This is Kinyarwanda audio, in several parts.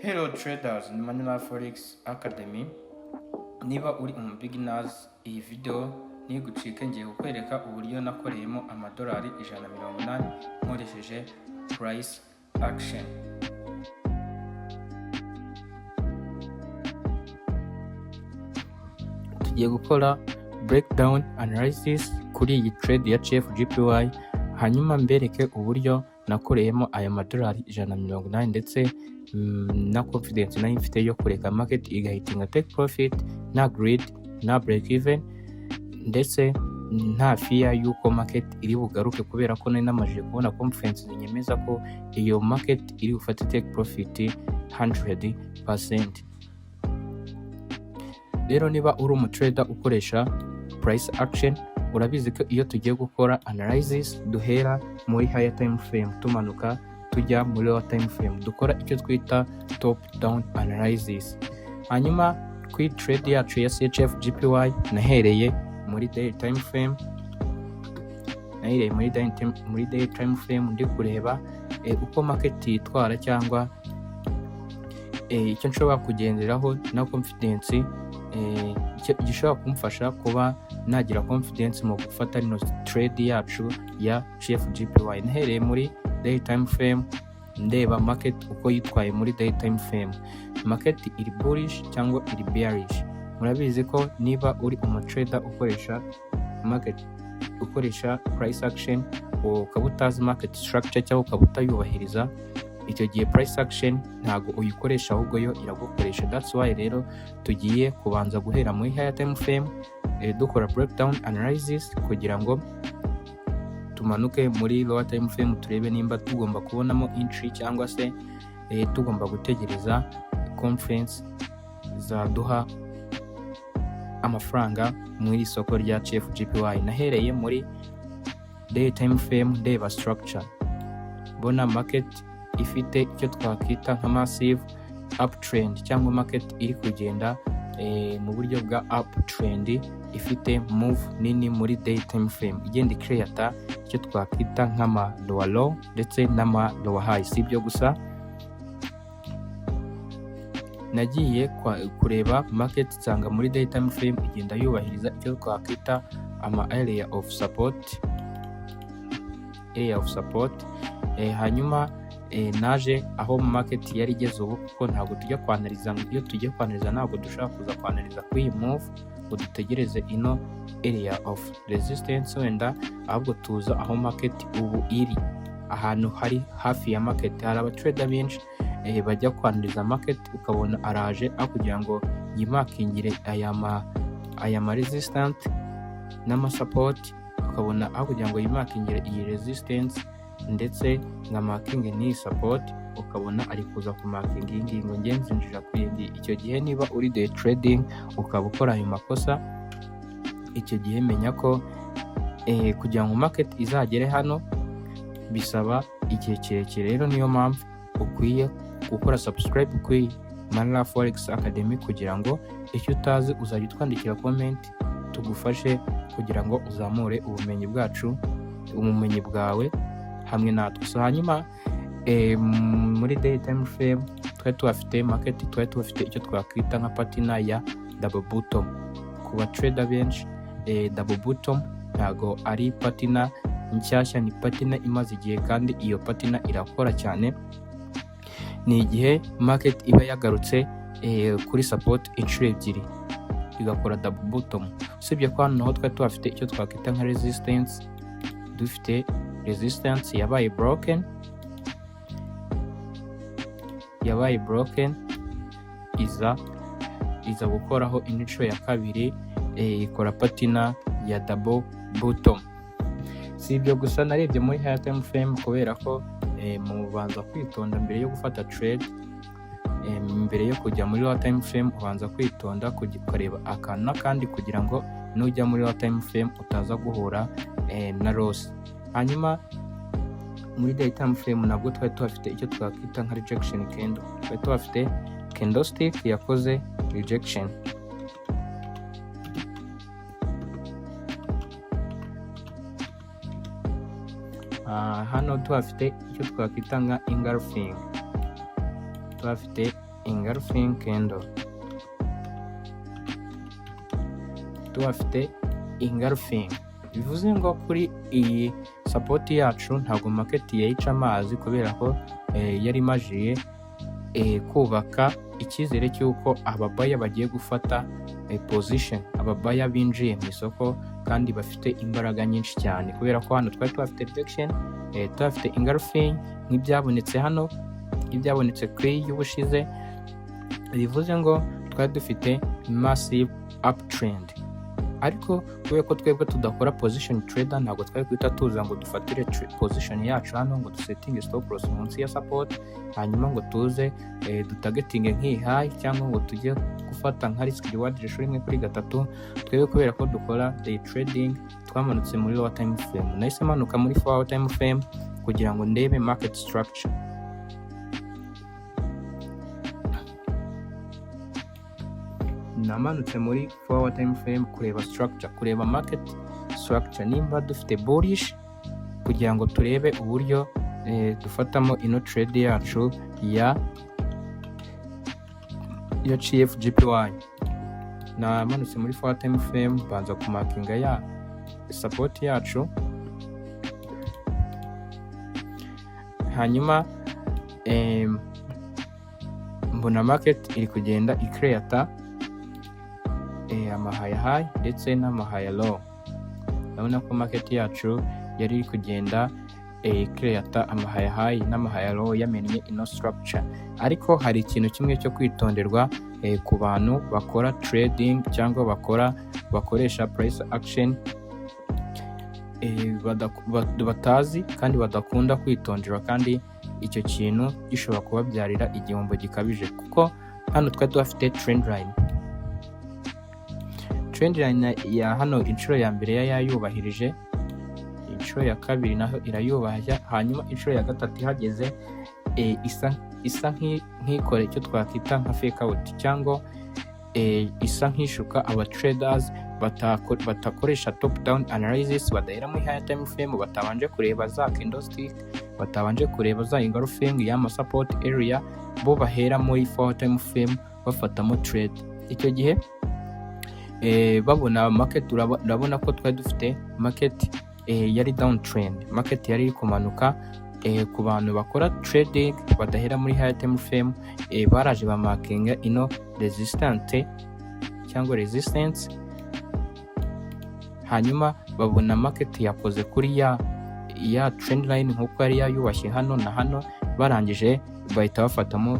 Hello traders, ni Manila Forex Academy. Niba uri umu beginners, iyi video ntigucike. Ngiye kukwereka uburyo nakoreyemo amadolari 180 nkoresheje price action. Tugiye gukora breakdown analysis kuri iyi trade ya CHF JPY, hanyuma mbereke uburyo nakoreyemo aya madolari 180, ndetse na confidence nari mfite yo kureka market igahitinga take profit, nta greed, nta break even, ndetse nta fear y'uko market iri bugaruke, kubera ko nari namajije kubona confidence zinyemeza ko iyo market iri bufate take profit 100%. Rero niba uri umutrader ukoresha price action, urabizi ko iyo tugiye gukora analysis duhera muri higher time frame, tumanuka tujya muri lower time frame, dukora icyo twita top down analysis. Hanyuma kuri trade yacu ya CHF JPY, nahereye muri daily time frame, nahereye muri daily time frame ndi kureba uko market yitwara cyangwa icyo nshobora kugenderaho na confidence, gishobora kumfasha kuba nagira confidence mu gufata rino trade yacu ya CHF JPY. Nahereye muri daily time frame, ndeba market uko yitwaye muri daily time frame, market iri bullish cyangwa iri bearish. Murabizi ko niba uri umutrader ukoresha market, ukoresha price action, ukaba utazi market structure cyangwa ukaba utayubahiriza, icyo gihe price action ntago uyikoresha, ahubwo yo iragukoresha. That's why rero tugiye kubanza guhera muri higher time frame, dukora breakdown analysis kugira ngo tumanuke muri lower time frame, turebe nimba tugomba kubonamo entry cyangwa se tugomba gutegereza confluence zaduha amafaranga mu iri soko rya CHF JPY. Nahereye muri day time frame, ndeba structure, mbona market ifite icyo twakwita nka massive uptrend, cyangwa market iri kugenda mu buryo bwa uptrend, ifite move nini muri day time frame, igenda icreata icyo twakwita nk'ama lower low ndetse n'ama lower high. Si ibyo gusa, nagiye kureba market, nsanga muri day time frame igenda yubahiriza icyo twakwita ama area of support, area of support. Hanyuma naje aho market yari igeze ubu, kuko ntabwo tujya kwanaliza. Iyo tugiye kwanaliza, ntabwo dushobora kuza kwanaliza kuri iyi move ngo dutegereze ino area of resistance wenda, ahubwo tuza aho market ubu iri, ahantu hari hafi ya market. Hari abatrader benshi bajya kwanaliza market, ukabona araje, aho kugira ngo yimakingire aya ma resistance n'ama support, ukabona aho kugira ngo yimakingire iyi resistance ndetse nka marking n'iyi support, ukabona ari kuza ku marking iyi ngiyi, ngo nge nzinjira kuri iyi ngiyi. Icyo gihe niba uri day trading ukaba ukora ayo makosa, icyo gihe menya ko kugira ngo market izagere hano bisaba igihe kirekire. Rero niyo mpamvu ukwiye gukora subscribe kuri Manila Forex Academy, kugira ngo icyo utazi uzajya utwandikira comment, tugufashe kugira ngo uzamure ubumenyi bwacu, ubumenyi bwawe hamwe natwe. So hanyuma muri day time frame twari tuhafite market, twari tuhafite icyo twakwita nka pattern ya double bottom. Ku ba trader benshi, double bottom ntago ari pattern nshyashya, ni pattern imaze igihe, kandi iyo pattern irakora cyane. Ni igihe market iba yagarutse kuri support inshuro ebyiri, igakora double bottom. Usibye ko hano naho twari tuhafite icyo twakwita nka resistance, dufite resistance yabaye broken, yabaye broken, iza gukoraho indi nshuro ya kabiri, ikora pattern ya double bottom. Si ibyo gusa, narebye muri higher time frame, kubera ko mubanza kwitonda mbere yo gufata trade. Mbere yo kujya muri lower time frame, ubanza kwitonda, ukareba akantu n'akandi, kugira ngo nujya muri lower time frame utaza guhura na loss. Hanyuma muri day time frame nabwo twari tuhafite icyo twakwita nka rejection candle, twari tuhafite candlestick yakoze rejection. Hano tuhafite icyo twakwita nka engulfing, tuhafite Engulfing candle, tuhafite engulfing, bivuze ngo kuri iyi support yacu ntabwo market yayica amazi, kubera ko yari imajiye kubaka icyizere cy'uko aba buyer bagiye gufata position, aba buyer binjiye mu isoko kandi bafite imbaraga nyinshi cyane, kubera ko hano twari tuhafite rejection, tuhafite engulfing nk'ibyabonetse hano, nk'ibyabonetse kuri y'ubushize. Bivuze ngo twari dufite massive uptrend, ariko kubera ko twebwe tudakora position trader, ntabwo twari guhita tuza ngo dufatire position yacu hano, ngo dusetinge stop loss munsi ya support, hanyuma ngo tuze dutargetinge nk'iyi high, cyangwa ngo tujye gufata nka risk reward ratio 1:3. Twebwe kubera ko dukora day trading, twamanutse muri lower time frame. Nahise manuka muri 4 hour time frame kugira ngo ndebe market structure. Namanutse muri 4 hour time frame kureba structure, kureba market structure nimba dufite bullish, kugira ngo turebe uburyo dufatamo ino trade yacu ya CHFJPY. Namanutse muri 4 hour time frame, banza kumarkinga ya support yacu, hanyuma mbona market iri kugenda icreata ama higher high ndetse n'ama higher low. Urabona ko market yacu yari iri kugenda icreata ama higher high n'ama higher low, yamennye ino structure. Ariko hari ikintu kimwe cyo kwitonderwa ku bantu bakora trading cyangwa bakoresha price action, batazi kandi badakunda kwitondera, kandi icyo kintu gishobora kubabyarira igihombo gikabije, kuko hano twari tuhafite trend line. Trend line ya hano, inshuro ya mbere yari yayubahirije, inshuro ya kabiri naho irayubahiriza, hanyuma inshuro ya gatatu ihageze isa nk'ikora icyo twakwita nka fake out, cyangwa isa nk'ishuka aba traders batakoresha top down analysis, badahera muri higher time frame, batabanje kureba za candlestick, batabanje kureba za engulfing y'ama support area. Bo bahera muri 4 time frame bafatamo trade. Icyo gihe babona market, urabona ko twari dufite market yari down trend, market yari iri kumanuka. Ku bantu bakora trading badahera muri higher time frame, baraje bamarkinga ino resistance cyangwa resistance, hanyuma babona market yakoze kuri ya trend line nk'uko yari yayubashye hano na hano. Barangije bahita bafatamo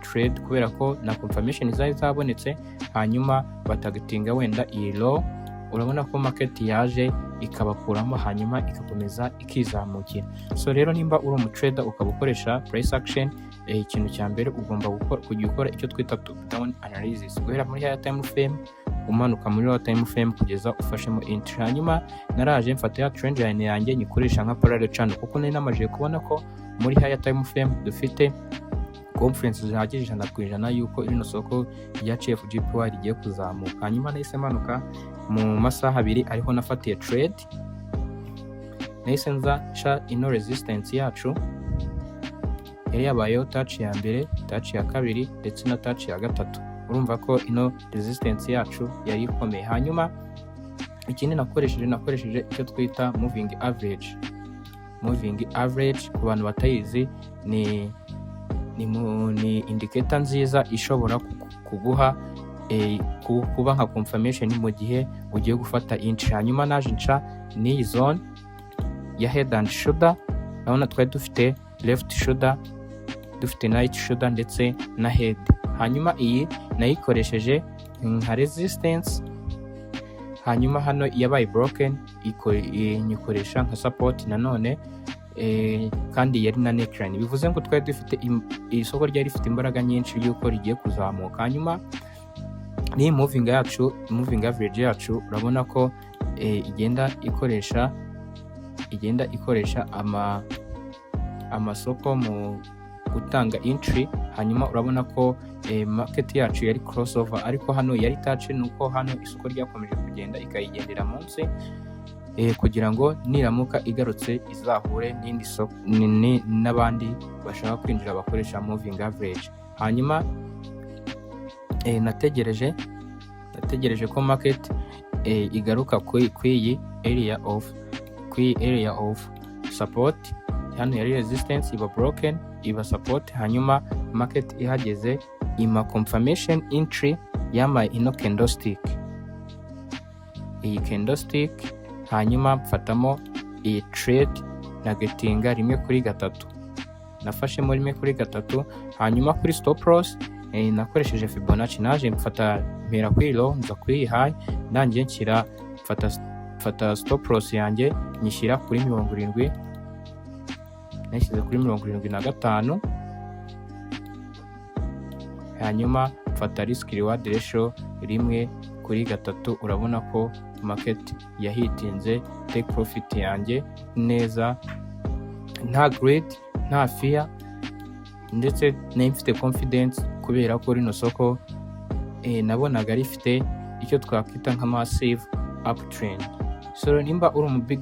trade kubera ko na confirmation zari zabonetse, hanyuma batargetinga wenda iyi low. Urabona ko market yaje ikabakuramo, hanyuma igakomeza ikizamukira. So rero nimba uri umutrader ukaba ukoresha price action, ikintu cya mbere ugomba gukora, kujya ukora icyo twita top down analysis, guhera muri higher time frame umanuka muri lower time frame kugeza ufashemo entry. Hanyuma naraje mfata ya trend line yanjye, nyikoresha nka parallel channel, kuko nari namajije kubona ko muri higher time frame dufite confluence zihagije 100% yuko rino soko rya CHFJPY rigiye kuzamuka. Hanyuma nahise manuka mu masaha 2, ariho nafatiye trade. Nahise nza nca ino resistance yacu yari yabayeho, touch ya mbere, touch ya kabiri ndetse na touch ya gatatu. Urumva ko ino resistance yacu yari ikomeye. Hanyuma ikindi nakoresheje icyo twita moving average. Moving average, ku bantu batayizi, ni indicator nziza ishobora kuguha kuba nka confirmation mu gihe ugiye gufata entry. Hanyuma naje nca n'iyi zone ya head and shoulder. Urabona twari dufite left shoulder, dufite right shoulder ndetse na head. Hanyuma iyi nayikoresheje nka resistance, hanyuma hano yabaye broken, nyikoresha nka support nanone, kandi yari na neckline. Bivuze ngo twari dufite isoko ryari rifite imbaraga nyinshi y'uko rigiye kuzamuka. Hanyuma n'iyi moving yacu, moving average yacu, urabona ko igenda ikoresha amasoko mu gutanga entry. Hanyuma urabona ko market yacu yari crossover, ariko hano yari touch, nuko hano isoko ryakomeje kugenda ikayigendera munsi. kugira ngo niramuka igarutse izahure n'indi soko n'abandi bashaka kwinjira bakoresha moving average. Hanyuma nategereje ko market igaruka kuri iyi area of support. Hano yari resistance, iba broken, iba support. Hanyuma market ihageze ima confirmation entry, yamaye ino candlestick, iyi candlestick. Hanyuma mfatamo iyi trade, nagetinga 1:3, nafashemo 1:3. Hanyuma kuri stop loss nakoresheje Fibonacci. Naje mfata, mpera kuri low, nza kuri iyi high, ndangiye nshyira, mfata stop loss yanjye nyishyira kuri 70, nayishyize kuri 75. Hanyuma mfata risk reward ratio 1:3. Urabona ko market yahitinze take profit yanjye neza, nta greed, nta fear, ndetse nari mfite confidence kubera ko rino soko nabonaga rifite icyo twakwita nka massive uptrend. So nimba uri umu